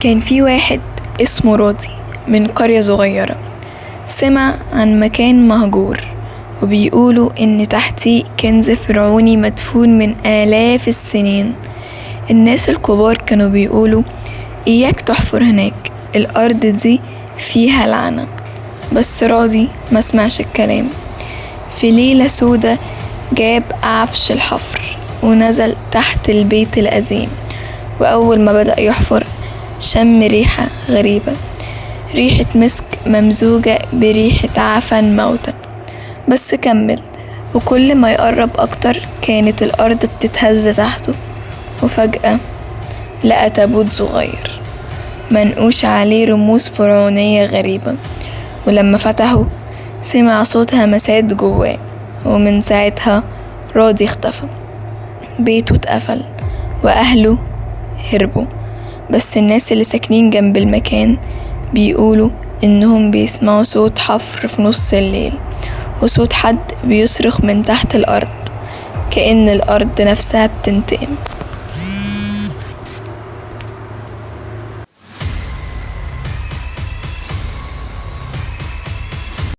كان في واحد اسمه راضي من قرية صغيرة، سمع عن مكان مهجور وبيقولوا إن تحتيه كنز فرعوني مدفون من آلاف السنين. الناس الكبار كانوا بيقولوا إياك تحفر هناك، الأرض دي فيها لعنة. بس راضي مسمعش الكلام. في ليلة سودة جاب عفش الحفر ونزل تحت البيت القديم، وأول ما بدأ يحفر شم ريحة غريبة، ريحة مسك ممزوجة بريحة عفن موتى. بس كمل، وكل ما يقرب أكتر كانت الأرض بتتهز تحته. وفجأة لقى تابوت صغير منقوش عليه رموز فرعونية غريبة، ولما فتحه سمع صوت همسات جواه. ومن ساعتها راضي اختفى، بيته اتقفل وأهله هربوا، بس الناس اللي ساكنين جنب المكان بيقولوا إنهم بيسمعوا صوت حفر في نص الليل، وصوت حد بيصرخ من تحت الأرض كأن الأرض نفسها بتنتقم.